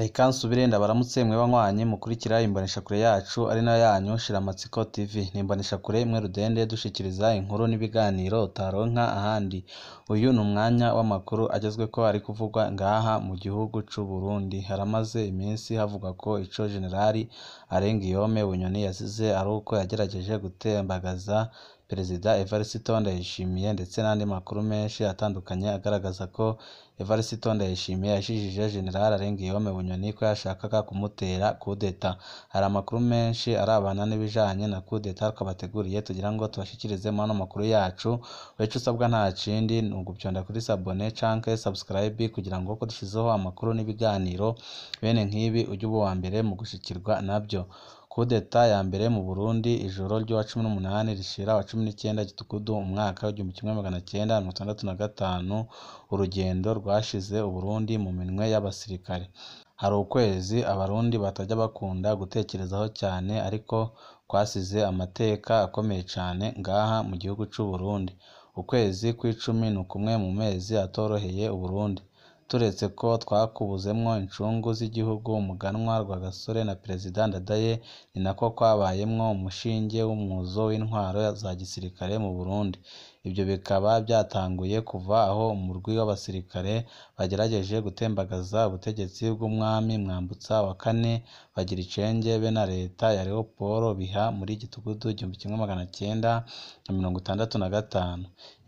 Reka nsubire ndabaramutse mwe banywanyi mukurikira imboneshakure yacu ari nayo yanyu Shiramatsiko TV. Ni imboneshakure imwe rudende dushikiriza inkuru n'ibiganiro utaronka ahandi. Uyu ni umwanya w'amakuru agezweko ari kuvugwa ngaha mu gihugu c'u Burundi. Haramaze iminsi havugwa ko ico Generali Alain-Guillaume Bunyoni yazize ari uko yagerageje gutembagaza Perezida Evariste Ndayishimiye, ndetse n'andi makuru menshi atandukanye agaragaza ko Evariste Ndayishimiye yashijije General Alain-Guillaume Bunyoni ko yashakaga kumutera kudeta. Hari amakuru menshi arabana n'ibijanye na kudeta twabateguriye tugira ngo tubashikirize muri ano makuru yacu. Ico usabwa nta kindi ni ugupyonda kuri s'abonner canke subscribe kugira ngo uko dushizeho amakuru n'ibiganiro bene nk'ibi ujye uba uwa mbere mu gushikirwa navyo. Kudeta ya mbere mu Burundi, ijoro ry'uwa 18 rishira wa 19 Gitugudu umwaka w'1965, urugendo rwashize Uburundi mu minwe y'abasirikare. Hari ukwezi Abarundi batajya bakunda gutekerezaho cyane ariko kwasize amateka akomeye cane ngaha mu gihugu c'u Burundi. Ukwezi kw'icumi ni kumwe mu mezi atoroheye Uburundi. Turetse ko twakubuzemwo incungu z'igihugu Umuganwa Rwagasore na Perezida Ndadaye, ni nako kwabayemwo umushinge w'umwuzo w'intwaro za gisirikare mu Burundi. Ivyo bikaba vyatanguye kuva aho umurwi w'abasirikare bagerageje gutembagaza ubutegetsi bw'umwami Mwambutsa wa kane Bagiricenge be na leta ya Leopold Biha muri Gitugudu 1965.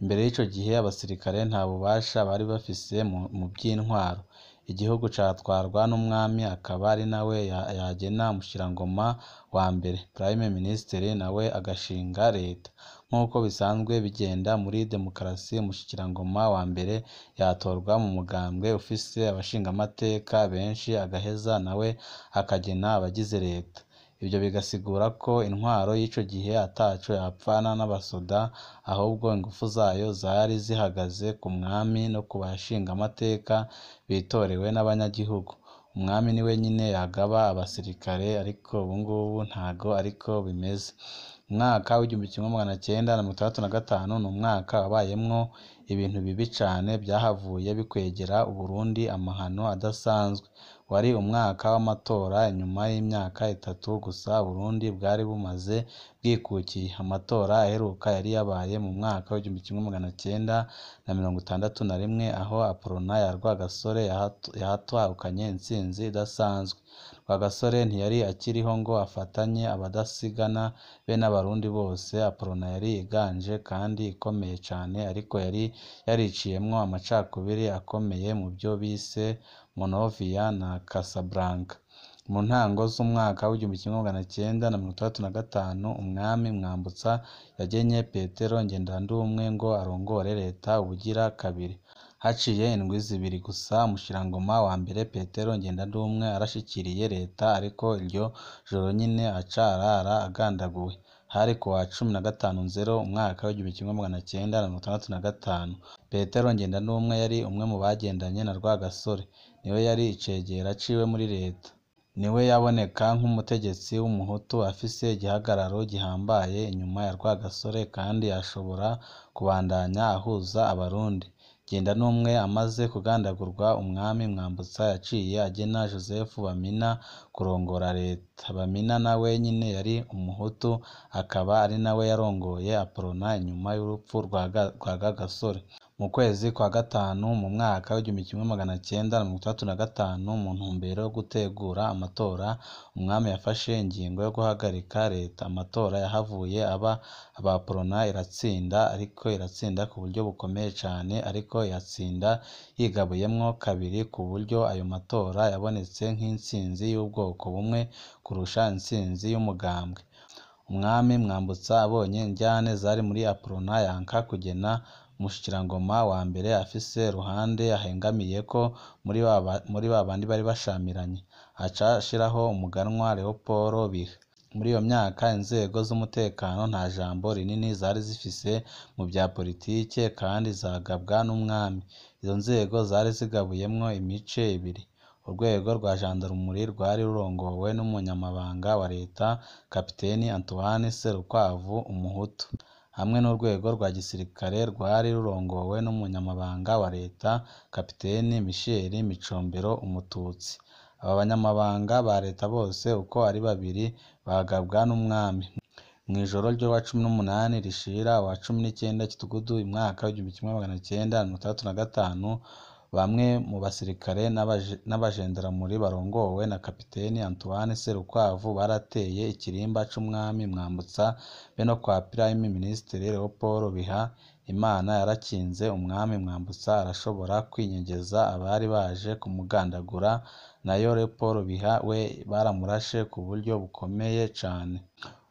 Imbere y'ico gihe abasirikare nta bubasha bari bafise mu vy'intwaro. Igihugu catwarwa n'umwami akaba ari nawe yagena umushirangoma wa mbere, Prime Minister, nawe agashinga leta. Nk'uko bisanzwe bigenda muri demokarasi, umushikirangoma wa mbere yatorwa mu mugambwe ufise abashingamateka benshi, agaheza nawe akagena abagize leta. Ivyo bigasigura ko intwaro y'ico gihe ataco yapfana n'abasoda, ahubwo ingufu zayo zari zihagaze ku mwami no ku bashingamateka bitorewe n'abanyagihugu. Umwami niwe nyene yagaba abasirikare, ariko ubungubu ntago ariko bimeze. Umwaka w'1965 ni umwaka wabayemwo ibintu bibi cane vyahavuye bikwegera Uburundi amahano adasanzwe. Wari umwaka w'amatora inyuma y'imyaka itatu gusa Uburundi bwari bumaze bwikukiye. Amatora aheruka yari yabaye mu mwaka w'1961, aho Aprona ya Rwagasore yahatahukanye intsinzi idasanzwe. Rwagasore ntiyari akiriho ngo afatanye abadasigana be n'Abarundi bose. Aprona yari iganje kandi ikomeye cane, ariko yari yariciyemwo amacakubiri akomeye mu vyo bise Monrovia na Casablanca. Mu ntango z'umwaka w'1965, umwami Mwambutsa yagenye Petero Ngendandumwe ngo arongore leta ubugira kabiri. Haciye indwi zibiri gusa umushirangoma wa mbere Petero Ngendandumwe arashikiriye leta, ariko iryo joro nyene aca arara agandaguwe. Hari kuwa 15 Nzero umwaka w'1965. Petero Ngendandumwe yari umwe mu bagendanye na Rwagasore, niwe yari icegera ciwe muri leta. Niwe yaboneka nk'umutegetsi w'umuhutu afise igihagararo gihambaye inyuma ya Rwagasore kandi ashobora kubandanya ahuza Abarundi. Ngendandumwe amaze kugandagurwa, umwami Mwambutsa yaciye agena Joseph Bamina kurongora leta. Bamina nawe nyene yari umuhutu, akaba ari nawe yarongoye Aprona inyuma y'urupfu rwa Rwagasore. Mu kwezi kwa gatanu mu mwaka w'1965, mu ntumbero yo gutegura amatora, umwami yafashe ingingo yo guhagarika leta. Amatora yahavuye aba, Abaprona iratsinda, ariko iratsinda ku buryo bukomeye cane, ariko iyatsinda yigabuyemwo kabiri ku buryo ayo matora yabonetse nk'intsinzi y'ubwoko bumwe kurusha intsinzi y'umugambwe. Umwami Mwambutsa abonye indyane zari muri Aprona yanka kugena umushikirangoma wa mbere afise uruhande ahengamiyeko muri babandi bari bashamiranye, aca ashiraho umuganwa Leopold Biha. Muri iyo myaka inzego z'umutekano nta jambo rinini zari zifise mu vya politike kandi zagabwa n'umwami. Izo nzego zari zigabuyemwo imice ibiri. Urwego rwa gendarmerie rwari rurongowe n'umunyamabanga wa leta Kapiteni Antoine Serukwavu, umuhutu, hamwe n'urwego rwa gisirikare rwari rurongowe n'umunyamabanga wa leta Kapiteni Michel Micombero, umututsi. Aba banyamabanga ba leta bose uko ari babiri bagabwa n'umwami. Mw'ijoro ry'uwa 18 rishira uwa 19 Gitugutu umwaka w'1965, bamwe mu basirikare n'abajendaramuri barongowe na kapiteni Antoine Serukwavu barateye ikirimba c'umwami Mwambutsa be no kwa Prime Minister Leopold Biha. Imana yarakinze umwami Mwambutsa arashobora kwinyegeza abari baje kumugandagura, nayo Leopold Biha we baramurashe ku buryo bukomeye cane.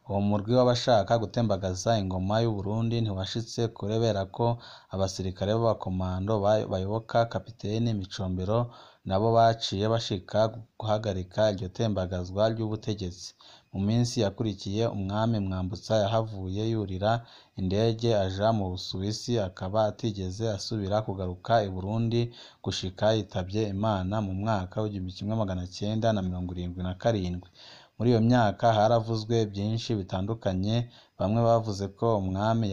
Uwo murwi w'abashaka gutembagaza ingoma y'Uburundi ntiwashitse kubera ko abasirikare b'abakomando bayoboka kapiteni Micombero nabo baciye bashika guhagarika iryo tembagazwa ry'ubutegetsi. Mu minsi yakurikiye umwami Mwambutsa yahavuye yurira indege aja mu Busuwisi, akaba atigeze asubira kugaruka i Burundi gushika yitavye Imana mu mwaka w'1977. Muri iyo myaka haravuzwe byinshi bitandukanye, bamwe bavuze ko umwami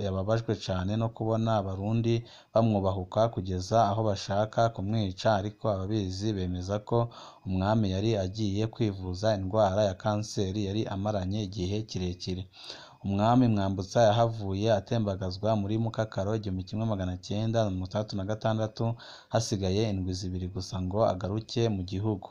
yababajwe cane no kubona abarundi bamwubahuka kugeza aho bashaka kumwica, ariko ababizi bemeza ko umwami yari agiye kwivuza indwara ya kanseri yari amaranye igihe kirekire. Umwami Mwambutsa yahavuye atembagazwa muri Mukakaro 1966, hasigaye indwi zibiri gusa ngo agaruke mu gihugu.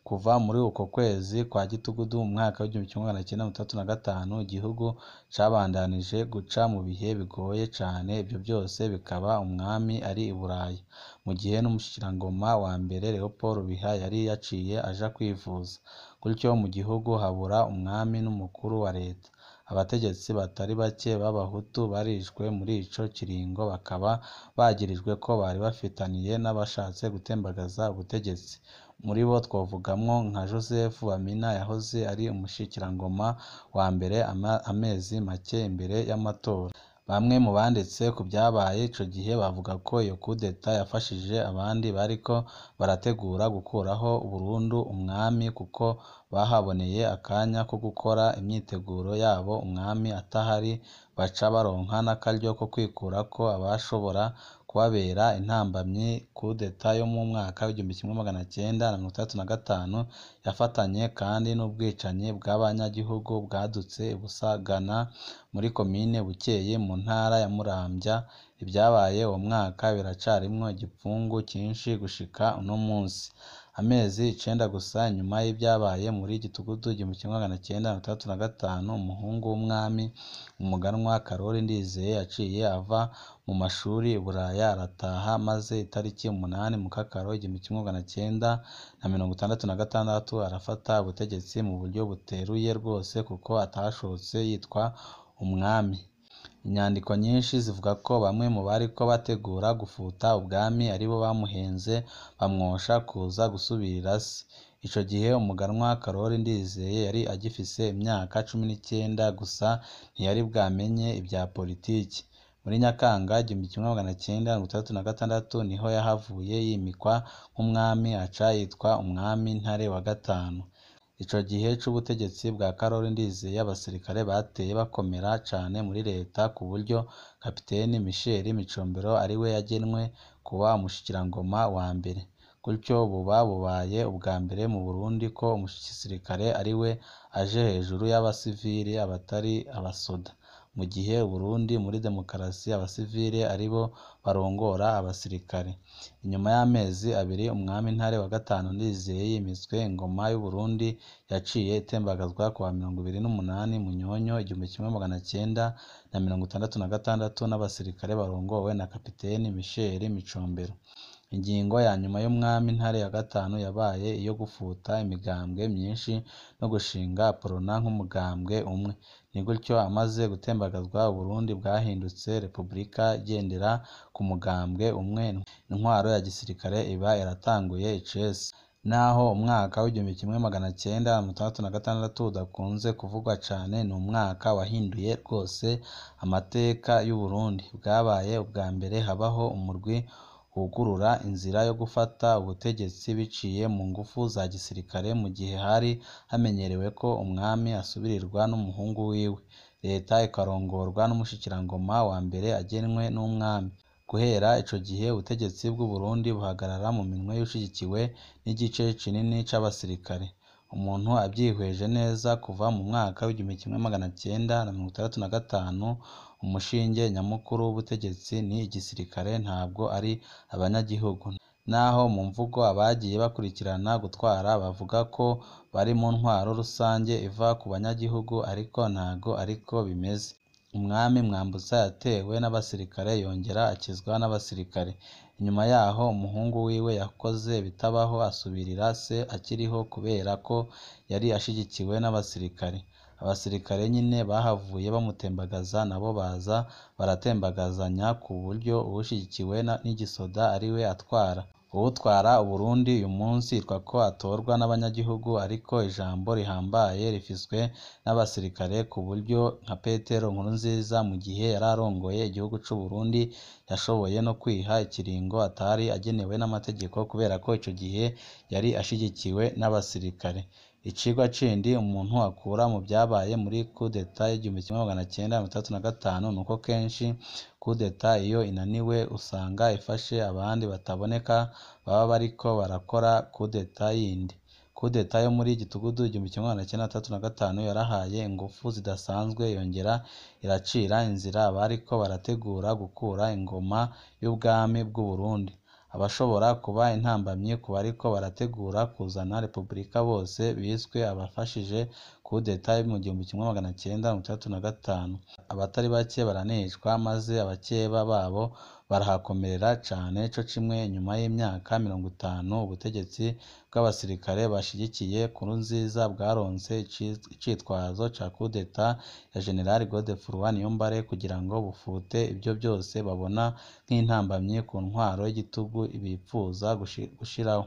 Kuva muri uko kwezi kwa Gitugutu mu mwaka w'1965, igihugu cabandanije guca mu bihe bigoye cane, ivyo byose bikaba umwami ari i Buraya, mu gihe n'umushikirangoma wa mbere Leopold Biha yari yaciye aja kwivuza. Gutyo mu gihugu habura umwami n'umukuru wa leta. Abategetsi batari bake b'abahutu barishwe muri ico kiringo, bakaba bagirijwe ko bari bafitaniye n'abashatse gutembagaza ubutegetsi. Muri bo twovugamwo nka Joseph Bamina yahoze ari umushikirangoma wa mbere amezi make imbere y'amatora. Bamwe mu banditse ku vyabaye ico gihe bavuga ko iyo kudeta yafashije abandi bariko barategura gukuraho burundu umwami, kuko bahaboneye akanya ko gukora imyiteguro yabo umwami atahari, baca baronka n'akaryo ko kwikurako abashobora kubabera intambamyi. Kudeta yo mu mwaka w'1965 yafatanye kandi n'ubwicanyi bw'abanyagihugu bwadutse i Busagana muri komine Bukeye mu ntara ya Muramvya. Ivyabaye uwo mwaka biracarimwo igipfungu cinshi gushika uno munsi. Amezi icenda gusa inyuma y'ivyabaye muri Gitugutu 1965, umuhungu w'umwami umuganwa Karori Ndizeye yaciye ava mu mashuri i Buraya arataha, maze itariki 8 Mukakaro 1966 arafata ubutegetsi mu buryo buteruye rwose, kuko atashotse yitwa umwami. Inyandiko nyinshi zivuga ko bamwe mu bariko bategura gufuta ubwami aribo bamuhenze bamwosha kuza gusubirira se. Ico gihe umuganwa Karori Ndizeye yari agifise imyaka 19 gusa, ntiyari bwamenye ibya politiki. Muri Nyakanga 1966 niho yahavuye yimikwa nk'umwami, aca yitwa umwami Ntare wa gatanu. Ico gihe c'ubutegetsi bwa Karori Ndizeye abasirikare bateye bakomera cane muri leta, ku buryo kapiteni Michel Micombero ariwe yagenwe kuba umushikirangoma wa mbere. Gutyo buba bubaye ubwa mbere mu Burundi ko umusirikare ariwe aje hejuru y'abasivili abatari abasoda, mu gihe Uburundi muri demokarasi abasivili aribo barongora abasirikare. Inyuma y'amezi abiri umwami Ntare wa gatanu Ndizeye yimitswe, ingoma y'Uburundi yaciye itembagazwa kuwa 28 Munyonyo 1966 n'abasirikare barongowe na kapiteni Michel Micombero. Ingingo ya nyuma y'umwami Ntare ya gatanu yabaye iyo gufuta imigambwe myinshi no gushinga Aprona nk'umugambwe umwe. Ni gutyo amaze gutembagazwa Uburundi bwahindutse repubulika igendera ku mugambwe umwe, intwaro ya gisirikare iba iratanguye icese. Naho umwaka w'1966 udakunze kuvugwa cane, ni umwaka wahinduye rwose amateka y'Uburundi. Bwabaye ubwa mbere habaho umurwi wugurura inzira yo gufata ubutegetsi biciye mu ngufu za gisirikare, mu gihe hari hamenyerewe ko umwami asubirirwa n'umuhungu wiwe, leta ikarongorwa n'umushikirangoma wa mbere agenwe n'umwami. Guhera ico gihe ubutegetsi bw'u Burundi buhagarara mu minwe y'ushigikiwe n'igice kinini c'abasirikare. Umuntu avyihweje neza, kuva mu mwaka w'1965 umushinge nyamukuru w'ubutegetsi ni igisirikare, ntabwo ari abanyagihugu. Naho mu mvugo abagiye bakurikirana gutwara bavuga ko bari mu ntwaro rusange iva ku banyagihugu, ariko ntago ariko bimeze. Umwami Mwambutsa yatewe n'abasirikare yongera akizwa n'abasirikare. Inyuma yaho umuhungu wiwe yakoze ibitabaho asubirira se akiriho kubera ko yari ashigikiwe n'abasirikare. Abasirikare nyine bahavuye bamutembagaza, nabo baza baratembagazanya ku buryo uwushigikiwe n'igisoda ariwe atwara. Uwutwara Uburundi uyu munsi yitwa ko atorwa n'abanyagihugu, ariko ijambo rihambaye rifiswe n'abasirikare, ku buryo nka Petero Nkurunziza mu gihe yari arongoye igihugu c'u Burundi yashoboye no kwiha ikiringo atari agenewe n'amategeko kubera ko ico gihe yari ashigikiwe n'abasirikare. Icigwa cindi umuntu akura mu vyabaye muri kudeta y'1965 nuko kenshi kudeta iyo inaniwe usanga ifashe abandi bataboneka baba bariko barakora kudeta yindi. Kudeta yo muri Gitugudu 1965 yarahaye ingufu zidasanzwe, yongera iracira inzira abariko barategura gukura ingoma y'ubwami bw'u Burundi. Abashobora kuba intambamyi ku bariko barategura kuzana repubulika bose biswe abafashije kudeta yo mu 1965. Abatari bake baranicwa, maze abakeba babo barahakomerera cane. Co kimwe inyuma y'imyaka 50 ubutegetsi bw'abasirikare bashigikiye Nkurunziza bwaronse icitwazo ca kudeta ya General Godefroid Niyombare kugira ngo bufute ivyo vyose babona nk'intambamyi ku ntwaro y'igitugu bipfuza gushiraho.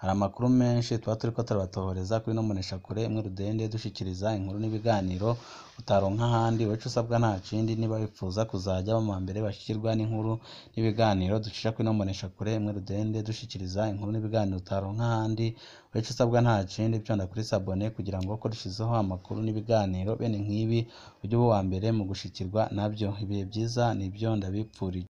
Hari amakuru menshi tuba turiko turabatohoreza kuri ino mboneshakure imwe rudende, dushikiriza inkuru n'ibiganiro utaronka ahandi. Wewe ico usabwa nta kindi, niba wifuza kuzaja mu mbere bashikirwa n'inkuru n'ibiganiro ducisha kuri ino mboneshakure imwe rudende, dushikiriza inkuru n'ibiganiro utaronka ahandi. Wewe ico usabwa nta kindi, vyonda kuri sabone kugira ngo ko dushizeho amakuru n'ibiganiro bene nk'ibi ujye uba uwa mbere mu gushikirwa navyo. Ibihe vyiza nivyo ndabipfurije.